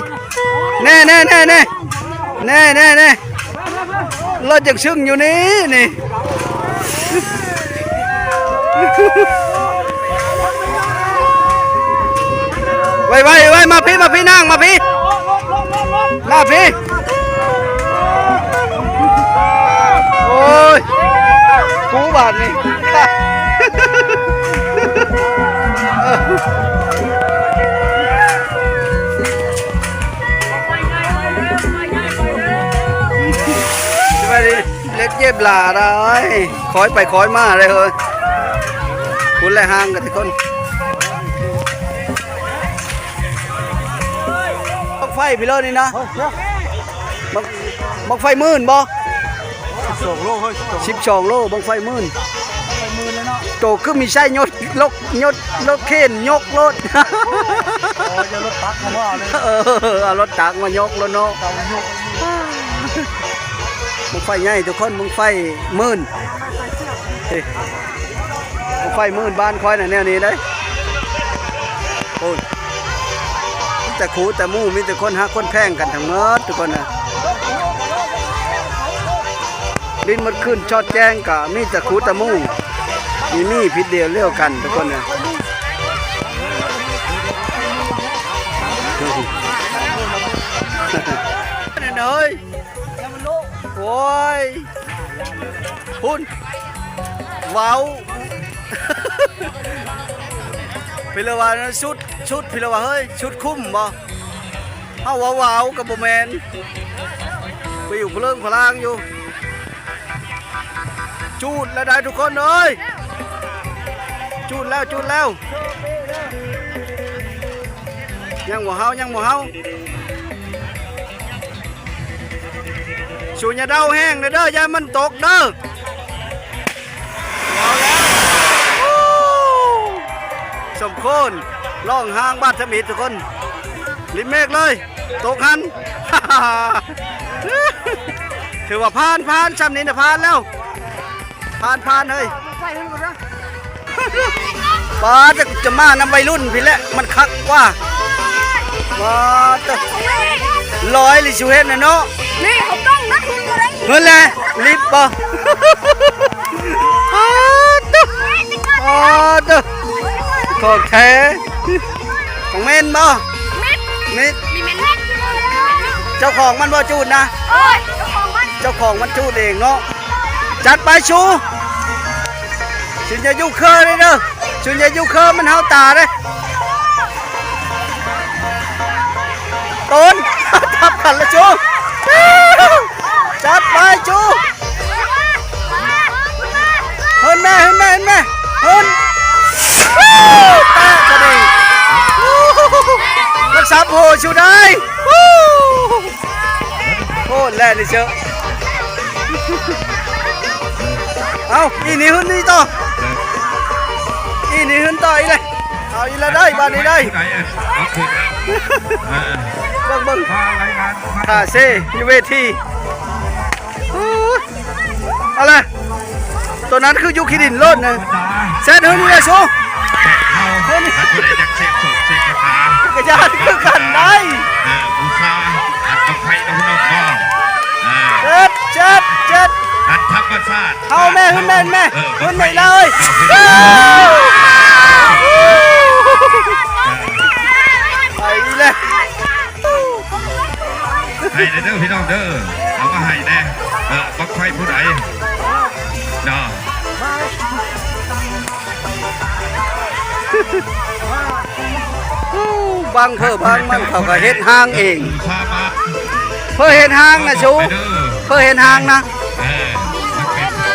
ແນ່ໆໆໆ ແນ່ໆໆ ລົດຈັ່ງຊຶກຢູ່ນີ້ ນີ້ ໄວໆໆ ມາພີ້ ມາພີ້ ນາງ ມາພີ້ ມາພີ້. ໂອ້ຍ ກູບາດນີ້ ສະບາຍດີ ເລັກເຈັບຫຼາໄດ໋ ຄອຍໄປຄອຍມາໄດ໋ເຮີ້ຍ ພຸ້ນແຫຼະຫ່າງກັນທຸກຄົນ. ບັ້ງໄຟພີ້ເລີນີ້ນະ ບັ້ງ ບັ້ງໄຟໝື່ນບໍ່? ສິບສອງໂລເຮີ້ຍ ສິບສອງໂລ ບັ້ງໄຟໝື່ນ ໂຕຄືມີໃຊ້ຍົກ ຍົກລົດເຂນຍົກໂລດ ເອີ ເອົາລົດຕັກມາເລີຍ ເອີ ເອົາລົດຕັກມາຍົກໂລດເນາະ ບັ້ງໄຟໃຫຍ່ທຸກຄົນ ບັ້ງໄຟໝື່ນ ເອີ ບັ້ງໄຟໝື່ນບ້ານຂ້ອຍນະແນວນີ້ເດ້ ໂອ້ຍ ມີແຕ່ຄູ່ແຕ່ໝູ່ ມີແຕ່ຄົນຮັກຄົນແພງກັນທັງໝົດທຸກຄົນນະ ຫຼິ້ນໝົດຄືນຊອດແຈ້ງກະມີແຕ່ຄູ່ແຕ່ໝູ່ ມີມີຜິດດຽວລຽວກັນທຸກຄົນນະ ເອີຍ ໂອ້ຍ ພຸ້ນ ເວົ້າ ພິລະວ່າຊຸດ ຊຸດ ພິລະວ່າເຮີ້ຍ ຊຸດຄຸ້ມບໍ່? ເຮົາວ່າຫວາວກໍບໍ່ແມ່ນ ໄປຢູ່ພະເລິງພະລາງຢູ່ ຈູດແລ້ວໄດ໋ທຸກຄົນເອີຍ ຈູດແລ້ວ ຈູດແລ້ວ ຍັງບໍ່ເຫົ່າ ຍັງບໍ່ເຫົ່າ ສູຢ່າເດົາແຮງເດີ ຢ່າມັນຕົກເດີ ເອົາແລ້ວ ສົມໂຄນ ລ່ອງຮ່າງບາດທຳອິດທຸກຄົນ ລິມເມກເລີຍ ຕົກຫັ້ນ ຖືວ່າຜ່ານ ຜ່ານ ຊ່ຳນີ້ນະ ຜ່ານແລ້ວ ຜ່ານ ຜ່ານເຮີ້ຍ ປາດ ຈະມານຳໄວລຸ້ນພີ້ແຫຼະ ມັນຄັກກວ່າ ປາດ ລອຍລິຊູເຫັນນະເນາະ ນີ້ເຮົາຕ້ອງນະ ເພິ່ນບໍ່ໄດ້ ເພິ່ນແຫຼະ ລິບບໍ່ ປາດ ປາດ ຂອງແທ້ ຂອງແມ່ນບໍ່? ມິດ ມິດ ມີແມ່ນມິດ ເຈົ້າຂອງມັນບໍ່ຈູດນະ? ໂອ້ຍ ເຈົ້າຂອງມັນ ເຈົ້າຂອງມັນຈູດເອງເນາະ ຈັດໄປຊູ ຊຸນຢ່າຢູ່ເຄີເດີ ຊຸນຢ່າຢູ່ເຄີ ມັນເຫົ່າຕາເດ້ ໂຕນ ທັບກັນລະຊູ ຈັດໄປຊູ ເຮີ້ນແມ່ ເຮີ້ນແມ່ ເຮີ້ນແມ່ ເຮີ້ນ ແຕະຊະນີ້ ມັນສັບໂຫຊູໄດ້ ໂຄດແລ້ວນີ້ເຊີ ເອົາ ອີນີ້ຫຶນນີ້ຕໍ່ ອີນີ້ຫຶນຕໍ່ອີກແລ້ວ ເອົາອີກແລ້ວໄດ້ ບາດນີ້ໄດ້ ເອົາຂຶ້ນ ເອີ ເບິ່ງ ເບິ່ງ ຂ້າເຊຢູ່ເວທີ ເອົາລະ ໂຕນັ້ນຄືຢູ່ຂີ້ດິນໂລດນະ ແຊດເຮີ້ນນີ້ແຫຼະຊູ ເຮີ້ນນີ້ ຜູ້ໃດຈັກເສກສູບເສກຄາຖາ ກະຢ້ານຄືກັນໄດ໋ ເອີ ບູຊາ ອັນບັ້ງໄຟເນາະພີ່ນ້ອງເນາະ ເອີ ເຈັດ ເຈັດ ເຈັດ ອັນທຳມະຊາດ ເອົາແມ່ ເຮີ້ນແມ່ ເຮີ້ນແມ່ ເອີ ເຮີ້ນແມ່ເລີຍ ເອີ ໄປແລ້ວ ໃຫ້ແດ່ເດີພີ່ນ້ອງເດີ ເອົາມາໃຫ້ແດ່ ເອີ ບັ້ງໄຟຜູ້ໃດເນາະ ບັ້ງເພິ່ນບັ້ງມັນ ເຂົາກະເຮັດຮ່າງເອງ ເພິ່ນເຮັດຮ່າງນະຊູ ເພິ່ນເຮັດຮ່າງນະ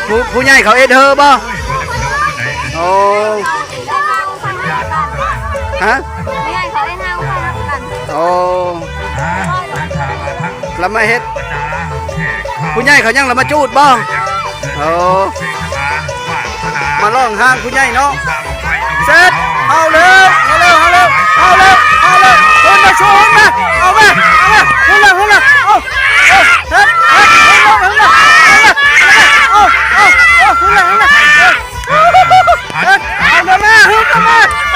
ຜູ້ ຜູ້ໃຫຍ່ເຂົາເຮັດເຮີບໍ່? ໂອ້ ຮະ? ໂອ້ ລະມາເຮັດ ຜູ້ໃຫຍ່ເຂົາຍັງລະມາຈູດບໍ່? ໂອ້ ມາລ້ອງຮ່າງຜູ້ໃຫຍ່ເນາະ ເສັດ ເອົາເລີຍ ເອົາເລີຍ ເອົາເລີຍ ເອົາເລີຍ ເອົາເລີຍ ເອົາເລີຍ ເອົາມາ ເອົາມາ ເອົາມາ ເອົາເລີຍ ເອົາເລີຍ ເອົາ ເຮັດ ເຮັດ ເຮັດ ເອົາເລີຍ ເອົາເລີຍ ເອົາເລີຍ ເອົາເລີຍ ເອົາເລີຍ ເອົາເລີຍ ເອົາເລີຍ ເອົາເລີຍ ເອົາເລີຍ ເ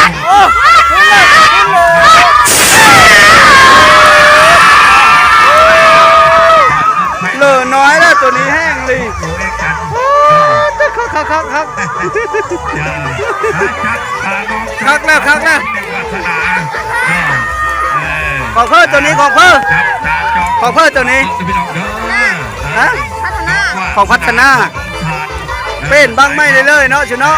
ອົາເລີຍ ເຫຼືອນ້ອຍແລ້ວ ໂຕນີ້ແຮງອີ່ຫຼີ ຄັກໆໆໆ ຄັກແລ້ວ ຄັກແລ້ວ ຂອງເພິ່ນໂຕນີ້ ຂອງເພິ່ນ ຂອງເພິ່ນໂຕນີ້ ຮະ ພັດທະນາ ຂອງພັດທະນາ ເປັນບັ້ງໄມ້ເລື້ອຍໆເນາະ ຊຸເນາະ.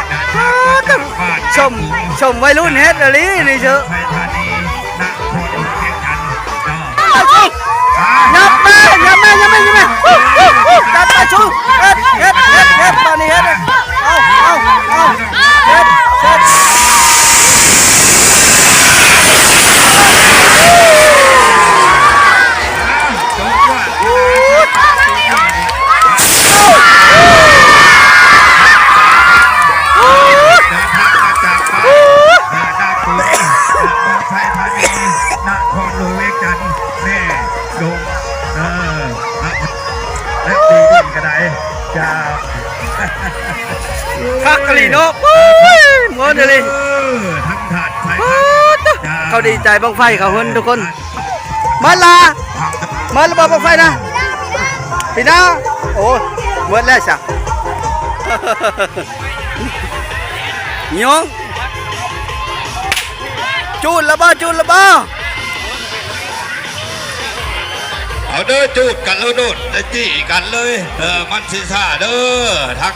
ຊົມ ຊົມໄວລຸ້ນເຮັດອີ່ຫຼີນີ້ເຊີ. ຫຍັບມາ ຫຍັບມາ ຫຍັບມາ ຫຍັບມາ ຈັດໄປ ຊູ ເຮັດ ເຮັດ ເຮັດ ເຮັດ ຕອນນີ້ເຮັດ ເອົາ ເອົາ ເອົາ ເຮັດ ເຮັດ. ເດີນທາງມາຈາກບ້ານ ເອີ ນາໂກ ເອີ ເມືອງໄຊທານີ ນະຄອນຫຼວງວຽງຈັນ ແມ່ດົງ ເອີ ແລະ ປີນີ້ກໍໄດ້ ຈາກ ຄັກອີ່ຫຼີເນາະ ໂອ້ຍ ມ່ວນອີ່ຫຼີ ເອີ ທັງທາດໄຊ ເຂົາດີໃຈບັ້ງໄຟເຂົາເພິ່ນທຸກຄົນ. ໝົດລະ ໝົດລະບໍ່ບັ້ງໄຟນະ ພີ່ນ້ອງ. ໂອ້ຍ ໝົດແລ້ວຊະ ຍົງ ຈູດລະບໍ່ ຈູດລະບໍ່? ເອົາເດີ ຈູດກັນໂລດ ຈະຈີ້ກັນເລີຍ ເອີ ມັນຊິຊ້າເດີ ທັງ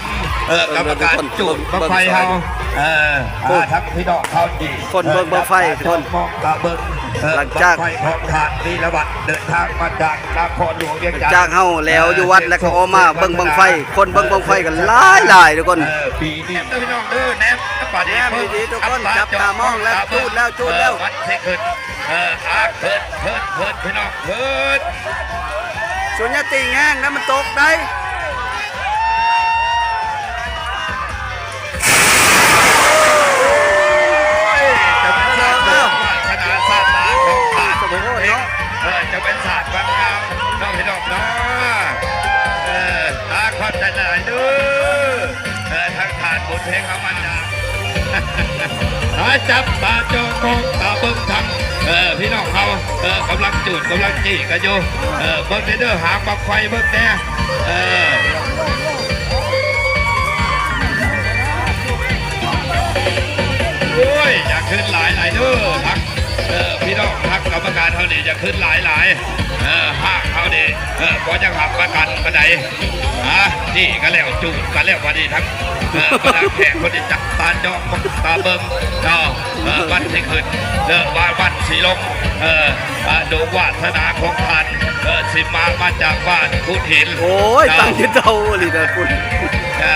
ເອີ ກຳມະການຈູດບັ້ງໄຟເຮົາ ເອີ ອ່າ ທັງພີ່ນ້ອງເຮົາທີ່ ຄົນເບິ່ງບັ້ງໄຟ ເອີ ຈັບຕາມອງຕາເບິ່ງ ເອີ ຫຼັງຈາກບັ້ງໄຟຂອງທ່ານ ວີລະວັດ ເດີນທາງມາຈາກນະຄອນຫຼວງວຽງຈັນ ຈາກເຮົາແລ້ວຢູ່ວັດ ແລ້ວກໍອອກມາເບິ່ງບັ້ງໄຟ ຄົນເບິ່ງບັ້ງໄຟກັນຫຼາຍໆ ທຸກຄົນ. ເອີ ປີນີ້ເດີພີ່ນ້ອງເດີ ແນມ ແນມດີໆ ທຸກຄົນ ຈັບຕາມອງແລ້ວ ຈູດແລ້ວ ຈູດແລ້ວ ເອີ ວັດຊິຂຶ້ນ ເອີ ອາ ເພີດ ເພີດ ເພີດ ພີ່ນ້ອງ ເພີດ. ສຸນຍາຕິງແຮງນະ ມັນຕົກໄດ໋. ໂອ້ຍ ຈະເປັນຊາດວາສະໜາຊາດຕາຂອງຂ້າ ເອີ ຈະເປັນຊາດວັນງາມເນາະ ພີ່ນ້ອງເນາະ. ເອີ ອາ ຂອບໃຈຫຼາຍເດີ ເອີ ທາງທ່ານບຸນເພັງເຮົາມາຈາກ ອາ ຈັບຕາຈ້ອງມອງຕາເບິ່ງທາງ ເອີ ພີ່ນ້ອງເຮົາ ເອີ ກຳລັງຈູດ ກຳລັງຈີ້ກັນຢູ່ ເອີ ເບິ່ງແດ່ເດີ ຫາງບັ້ງໄຟເບິ່ງແດ່ ເອີ ໂອ້ຍ ຢ່າຂຶ້ນຫຼາຍຫຼາຍເດີ ທັງ ເອີ ພີ່ນ້ອງທັງກຳມະການເຮົານີ້ ຢ່າຂຶ້ນຫຼາຍຫຼາຍ ເອີ ຫ້າງເຮົານີ້ ເອີ ບໍ່ຢາກຮັບປະກັນປານໃດ. ອ່າ ຈີ້ກັນແລ້ວ ຈູດກັນແລ້ວ ບາດນີ້ທັງ ເອີ ບັນດາແຂກຄົນທີ່ຈັບຕາຈ້ອງຕາເບິ່ງເນາະ ເອີ ວັນຊິຂຶ້ນ ເອີ ວັນ ວັນຊິລົງ ເອີ ອ່າ ດົງວາສະໜາຂອງທ່ານ ເອີ ຊິມາ ມາຈາກບ້ານຄຸດຫີນ ໂອ້ຍ ເນາະ ຕັ້ງຢູ່ເຕົາອີ່ຫຼີນະພຸ້ນ ເອີ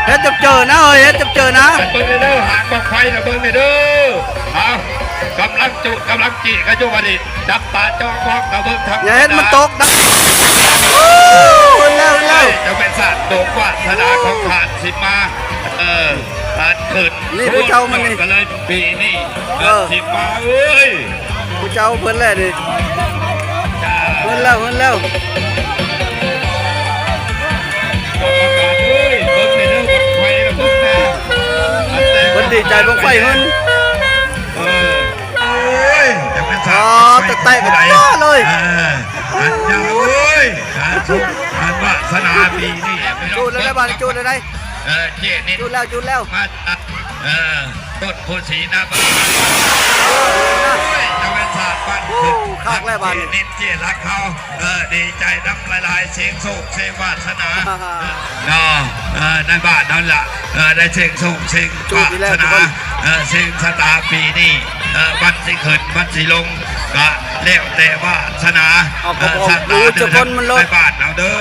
ເຮັດຈັບເຈີນະເອີຍ ເຮັດຈັບເຈີນະ ເບິ່ງເດີ ຫາງບັ້ງໄຟນະ ເບິ່ງເດີ ເອົາ ກຳລັງຈູດ ກຳລັງຈີ້ກັນຢູ່ ບາດນີ້ ຈັບຕາຈ້ອງມອງຕາເບິ່ງທາງ ຢ່າເຮັດມັນຕົກນະ ໂອ້ ເຫັນແລ້ວ ເຫັນແລ້ວ ເຈົ້າແມ່ນຊາດດົງວາສະໜາຂອງທ່ານຊິມາ ເອີ ທ່ານຂຶ້ນ ນີ້ຜູ້ເຈົ້າມັນນີ້ ກໍເລີຍປີນີ້ ເອີ ຊິມາເອີຍ ຜູ້ເຈົ້າເພິ່ນແຫຼະນີ້ ເພິ່ນແລ້ວ ເພິ່ນແລ້ວ ກຳມະການເອີຍ ເບິ່ງແດ່ເດີ ບັ້ງໄຟນະ ເບິ່ງແດ່ ເພິ່ນດີໃຈບັ້ງໄຟເພິ່ນ ເອີ ໂອ້ຍ ຈະເປັນຊາດ ອໍ ແຕະໆ ກັນເລີຍ ເອີ ອັນຍາເອີຍ ອັນ ອັນວາສະໜາປີນີ້ ຈູດແລ້ວໄດ໋ ບາດນີ້ຈູດແລ້ວໄດ໋ ເອີ ເຈນິດ ຈູດແລ້ວ ຈູດແລ້ວ ມາ ເອີ ຕົ້ນໂພສີນາບາ ໂອ້ຍ ຈະເປັນຊາດບ້ານຂຶ້ນ ໂອ້ ຄັກແລ້ວບາດນີ້ ເຈນິດ ເຈລັກເຮົາ ເອີ ດີໃຈນຳຫຼາຍໆ ເສັງໂຊກ ເສັງວາສະໜາ ເນາະ ເອີ ໃນບ້ານເຮົາລະ ເອີ ໄດ້ເສັງໂຊກເສັງວາສະໜາ ເອີ ເສັງຊະຕາປີນີ້ ເອີ ວັນຊິຂຶ້ນວັນຊິລົງ ກະແລ້ວແຕ່ວາສະໜາ ເອີ ຊະຕາເດີ ໃນບ້ານເຮົາເດີ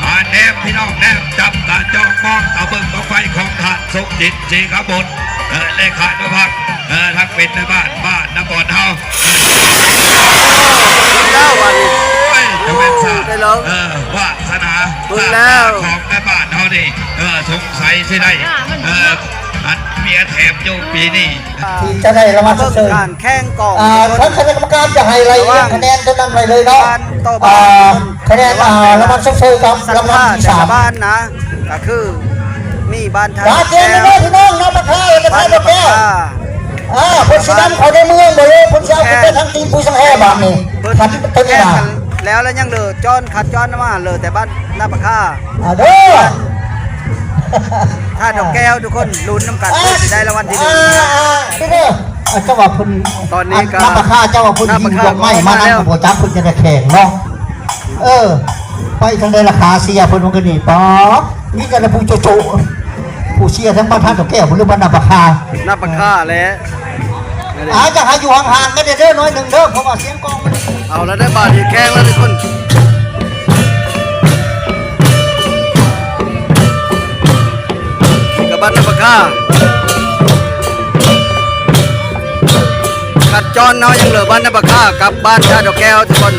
ອ່າ ແນມ ພີ່ນ້ອງແນມ ຈັບຕາຈ້ອງມອງຕາເບິ່ງບັ້ງໄຟຂອງທ່ານ ສົມຈິດ ສີຂະບົນ ເອີ ເລຂານຸພັກ ເອີ ທັງເປັນນາຍບ້ານ ບ້ານນະຄອນເຮົາ ແລ້ວບາດນີ້ ໂອ້ຍ ຈະແມ່ນຊາດ ເອີ ວາສະໜາ ຊາດຕາຂອງນາຍບ້ານເຮົານີ້ ເອີ ສົງໄສຊິໄດ້ ເອີ ອັນເມຍແຖມຢູ່ປີນີ້ ທີ່ຈະໄດ້ລາງວັນຊົດເຊີຍ ການແຂ່ງກອງ ອ່າ ທາງຄະນະກຳມະການຈະໃຫ້ໄລ່ລຽງຄະແນນຕົວນັ້ນໄວ້ເລີຍເນາະ ອ່າ ຄະແນນ ອ່າ ລາງວັນຊົດເຊີຍກັບລາງວັນທີສາມ ບ້ານນະ ກໍຄືມີບ້ານທ່າແກ້ວ ການເກມເດີພີ່ນ້ອງນະ ປາຄາ ແລະ ປາຄາດອກແກ້ວ ອ່າ ເພິ່ນຊິນຳເຂົ້າໃນເມືອງບໍ່ເລີຍ ເພິ່ນຊິເອົາຂຶ້ນໄປທາງຕີນພູສັງແອບາດນີ້ ຄັນຕົວນີ້ນະ ແລ້ວ ແລ້ວຍັງເຫຼືອຈອນ ຂັດຈອນມາ ເຫຼືອແຕ່ບ້ານນາປາຄາ ອາເດີ ທ່າດອກແກ້ວ ທຸກຄົນລຸ້ນນຳກັນ ເພື່ອຊິໄດ້ລາງວັນທີໜຶ່ງ ອ່າ ອ່າ ເດີ ອ່າ ເຈົ້າວ່າເພິ່ນ ຕອນນີ້ກໍ ນາປາຄາ ເຈົ້າວ່າເພິ່ນຍິງດອກໄມ້ມານຳ ກໍບໍ່ຈັກເພິ່ນຈະໄດ້ແຂ່ງເນາະ ເອີ ໄປທາງໃດລະຄາເຊຍເພິ່ນ ມັນກໍນີ້ ປາ ມີແຕ່ຜູ້ໂຈະໆ ຜູ້ເຊຍທັງບ້ານທ່າດອກແກ້ວ ຫຼືບ້ານນາປາຄາ ນາປາຄາແຫຼະ ອ່າ ຢາກໃຫ້ຢູ່ຫ່າງໆກັນແດ່ເດີ ໜ້ອຍໜຶ່ງເດີ ເພາະວ່າສຽງກອງ ເອົາລະເດີ ບາດນີ້ແຂ່ງແລ້ວທຸກຄົນ ນີ້ກໍບ້ານນາປາຄາ ຂັດຈອນເຮົາຍັງເຫຼືອບ້ານນາປາຄາກັບບ້ານທ່າດອກແກ້ວທຸກຄົນ.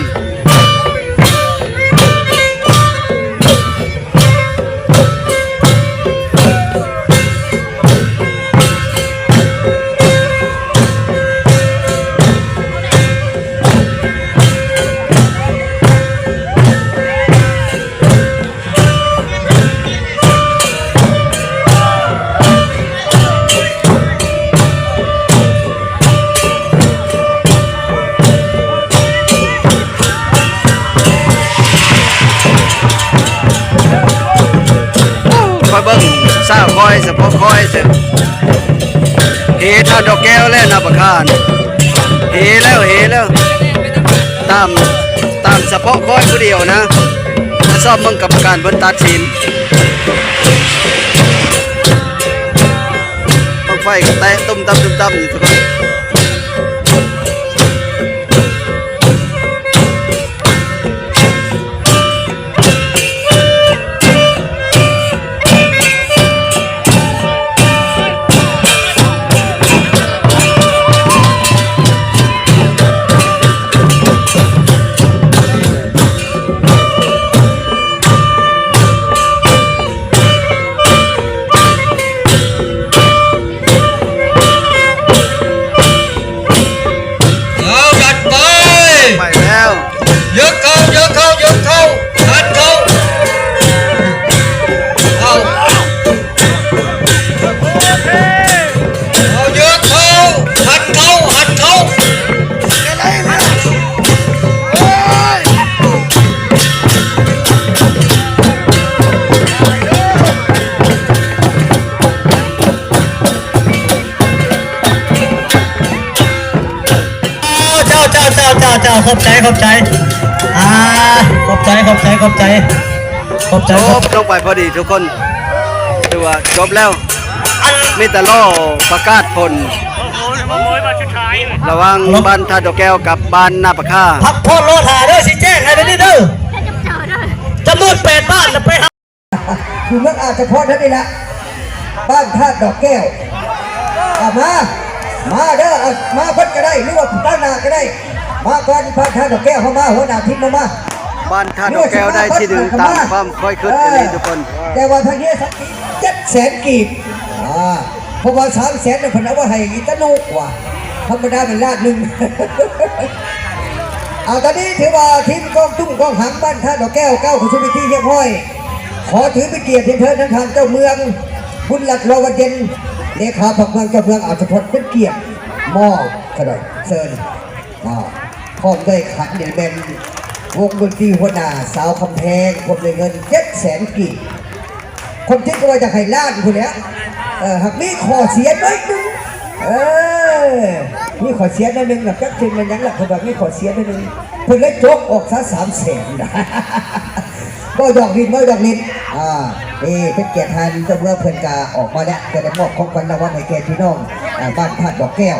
ຂ້ອຍເບິ່ງສາວຂ້ອຍ ສະເພາະຂ້ອຍເດີ້ ເຮທ່າດອກແກ້ວແລ້ວນະປະທານ ເຮແລ້ວ ເຮແລ້ວ ຕາມ ຕາມສະເພາະຂ້ອຍຜູ້ດຽວນະ ມາຊອມເບິ່ງກຳມະການເພິ່ນຕັດສິນ ບັ້ງໄຟກໍແຕະຕຸ້ມຕຳ ຕຸ້ມຕຳຢູ່ທຸກຄົນ. ເອົາ ດັນໄປ ໄປແລ້ວ ຍົກເຂົ້າ ຍົກເຂົ້າ ຍົກເຂົ້າ ດັນເຂົ້າ ເອົາ ເອົາ ຍົກເຂົ້າ ຫັນເຂົ້າ ຫັນເຂົ້າ. ເຈົ້າ ເຈົ້າ ເຈົ້າ ເຈົ້າ ເຈົ້າ ຂອບໃຈ ຂອບໃຈ ອ່າ ຂອບໃຈ ຂອບໃຈ ຂອບໃຈ ຂອບໃຈ ຈົບລົງໄປພໍດີທຸກຄົນ ຖືວ່າຈົບແລ້ວ ມີແຕ່ລໍປະກາດຜົນ ລະຫວ່າງບ້ານທ່າດອກແກ້ວກັບບ້ານນາປາຄາ ພັກຜ່ອນລໍຖ້າເດີ ຊິແຈ້ງໃຫ້ດຽວນີ້ເດີ ຈຳນວນແປດບ້ານນະ ໄປຫາ ຢູ່ເມືອງອາດສະພອນເທົ່ານີ້ລະ ບ້ານທາດດອກແກ້ວ ອາ ມາ ມາເດີ ເອົາ ມາເບິດກໍໄດ້ ຫຼືວ່າຕາງໜ້າກໍໄດ້ ມາກ່ອນ ບ້ານທາດດອກແກ້ວເຮົາມາ ຫົວໜ້າທີມເຮົາມາ ບ້ານທາດດອກແກ້ວໄດ້ທີໜຶ່ງຕາມຄວາມຄອຍຄິດອີ່ຫຼີທຸກຄົນ ແຕ່ວ່າທາງເຮສັກ ເຈັດແສນກີບ ອາ ເພາະວ່າສາມແສນນັ້ນເພິ່ນເອົາໄວ້ໃຫ້ອີຕານຸກວ່າ ທຳມະດາແມ່ນລ້ານໜຶ່ງ ເອົາ ຕອນນີ້ຖືວ່າທີມກອງຕຸ້ມກອງຫາງບ້ານທາດດອກແກ້ວ ກ້າວເຂົ້າສູ່ເວທີຮຽບຮ້ອຍ ຂໍຖືເປັນກຽດຮຽນເຊີນນຳທ່ານເຈົ້າເມືອງ ບຸນລັດ ລໍວັນເຢັນ ເລຂາພັກເມືອງ ເຈົ້າເມືອງອາດສະພອນ ເປັນກຽດມອບ ຂະໜ້ອຍ ເຊີນ ອາ ພ້ອມດ້ວຍຂັນນີ້ແມ່ນວົງດົນຕີຫົວໜ້າສາວຄຳແພງ ພ້ອມດ້ວຍເງິນເຈັດແສນກີບ ຄວາມຈິງກໍວ່າຢາກໃຫ້ລ້ານພຸ້ນແຫຼະ ເອີ ຫາກມີຂໍ້ເສຍໜ້ອຍໜຶ່ງ ເອີ ມີຂໍ້ເສຍໜ້ອຍໜຶ່ງນະ ຈັກຊິແມ່ນຫຍັງລະ ເພິ່ນວ່າມີຂໍ້ເສຍໜ້ອຍໜຶ່ງ ເພິ່ນເລີຍຈົກອອກຊະສາມແສນ ເວົ້າຢອກຫຼິ້ນ ເວົ້າຢອກຫຼິ້ນ ອາ ນີ້ເປັນກຽດທ່ານເຈົ້າເມືອງ ເພິ່ນກະອອກມາແລ້ວ ຈະໄດ້ມອບຂອງຂວັນລາງວັນໃຫ້ແກ່ພີ່ນ້ອງ ອາ ບ້ານທາດດອກແກ້ວ.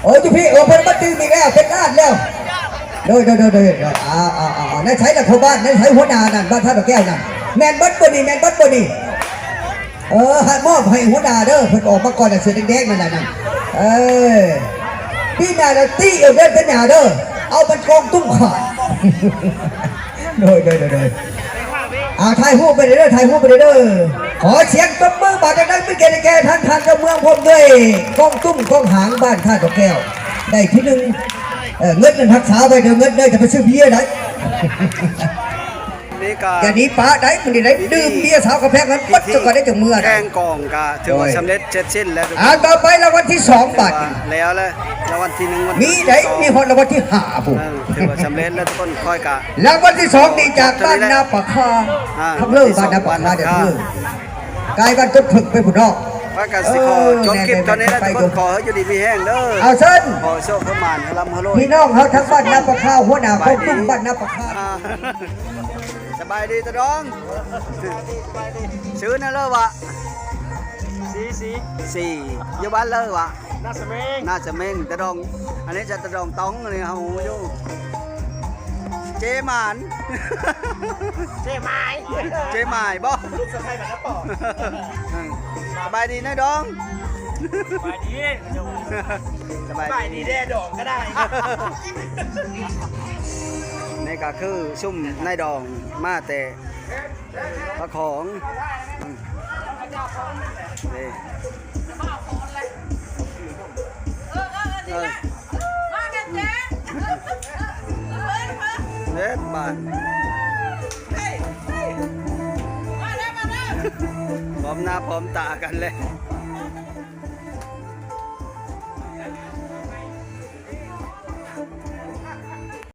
ໂອ້ ຢູ່ພີ້ ເອີ ເພິ່ນມາຕື່ມອີກແລ້ວ ເປັນລ້ານແລ້ວ ໂດຍ ໂດຍ ໂດຍ ໂດຍ ເອົາ ເອົາ ເອົາ ເອົາ ໃນໃສລະພໍ່ບ້ານ ໃນໃສຫົວໜ້ານັ້ນ ບ້ານທາດດອກແກ້ວນັ້ນ ແມ່ນເບິດບໍ່ນີ້ ແມ່ນເບິດບໍ່ນີ້ ເອີ ໃຫ້ມອບໃຫ້ຫົວໜ້າເດີ ເພິ່ນອອກມາກ່ອນ ເສື້ອແດງໆນັ້ນນະ ເອີ ປີໜ້າລະຕີເອົາເດີ ເປັນຫຍັງເດີ ເອົາມັນກອງຕຸ້ມຂາດ ໂດຍ ໂດຍ ໂດຍ ໂດຍ ອ່າ ຖ່າຍຮູບໄປເດີ ຖ່າຍຮູບໄປເດີ ຂໍສຽງຕົບມືບາດດັງໆ ເປັນກຽດໃຫ້ແກ່ທ່ານ ທ່ານເຈົ້າເມືອງ ພ້ອມດ້ວຍກອງຕຸ້ມກອງຫາງບ້ານທາດດອກແກ້ວ ໄດ້ທີໜຶ່ງ ເອີ ເງິນນັ້ນຮັກສາໄວ້ເດີ ເງິນເດີ ຈະໄປຊື້ເບຍໄດ້. ນີ້ກໍ ຢ່າໜີປະໄດ໋ ມື້ນີ້ໄດ້ດື່ມເບຍສາວກະແພງນັ້ນເບິດ ເຈົ້າກໍໄດ້ຈາກເມືອໄດ໋. ແຂ່ງກອງກໍຖືວ່າສຳເລັດເສັດສິ້ນແລ້ວ. ອ່າ ຕໍ່ໄປລາງວັນທີສອງ ບາດນີ້ ແລ້ວລະ ລາງວັນທີໜຶ່ງ ມີໄດ໋ ມີຮອດລາງວັນທີຫ້າພຸ້ນ. ເອີ ຖືວ່າສຳເລັດແລ້ວທຸກຄົນ. ຂ້ອຍກໍ ລາງວັນທີສອງນີ້ຈາກບ້ານນາປາຄາ ອ່າ ທາງເລີບ້ານນາປາຄາ ເດີ ກາຍບ້ານກົກເຜິ້ງໄປພຸ້ນເນາະ. ຂ້ອຍກໍຊິຂໍຈົບຄລິບເທົ່ານີ້ແຫຼະທຸກຄົນ. ຂໍໃຫ້ຢູ່ດີມີແຮງເດີ. ເອົາເຊີນ ຂໍໂຊກໃຫ້ໝານ ໃຫ້ລ່ຳໃຫ້ລວຍ. ພີ່ນ້ອງເຮົາທາງບ້ານນາປາຄາ ຫົວໜ້າກອງກຸ່ມບ້ານນາປາຄາ. ອ່າ ສະບາຍດີຕາດອງ. ຊື່ນັ້ນເລີວະ? ສີ ສີ ສີ ຢູ່ບ້ານເລີວະ? ໜ້າສະເໝງ ໜ້າສະເໝງ. ຕາດອງ ອັນນີ້ຈະຕາດອງຕ້ອງ ອັນນີ້ເຮົາຮູ້ຢູ່. ເຈໝານ ເຈໝາຍ ເຈໝາຍບໍ່? ລູກສະໃພ້ບ້ານນາປອງ. ສະບາຍດີນາຍດອງ. ສະບາຍດີ ສະບາຍ ສະບາຍດີແດ່ດອງກໍໄດ້. ນີ້ກໍຄືຊຸມນາຍດອງມາແຕ່ ປາຂອງ ອືມ ນີ້ ເອີ ເຮັດບາດ ພ້ອມໜ້າພ້ອມຕາກັນເລີຍ.